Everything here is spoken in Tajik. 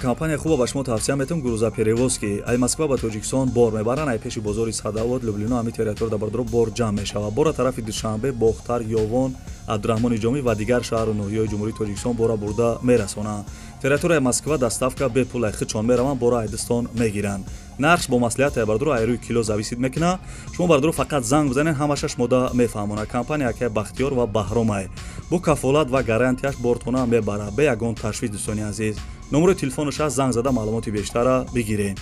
Компания хуба ба шумо тавсия метавам, грузоперевозки. Ай Москва ба Тоҷикистон бор мебаранд, ай пеши бозори Садовод, Люблино, ҳами территория бародаро бор ҷамъ мешавад. Бора тарафи Душанбе, Бохтар, Ёвон, Абдураҳмони Ҷомӣ ва дигар шаҳру ноҳияҳои Ҷумҳурии Тоҷикистон бора бурда мерасонанд. Территорияи Москва доставка бепул, ай худшон мераванд, бора айдистон мегиранд. Нархш бо маслиҳат, ай бародаро, ай рӯи кило зависит мекунад. Шумо, бародаро, фақат занг бизанед, ҳамаша шумода мефаҳмонад. Компания акай Бахтиёр ва Баҳромай, бо кафолат ва гарантияш бортона мебарад, бе ягон ташвиш. Дӯстони азиз, номерои телефонаш аст, занг зада маълумоти бештара бигиред.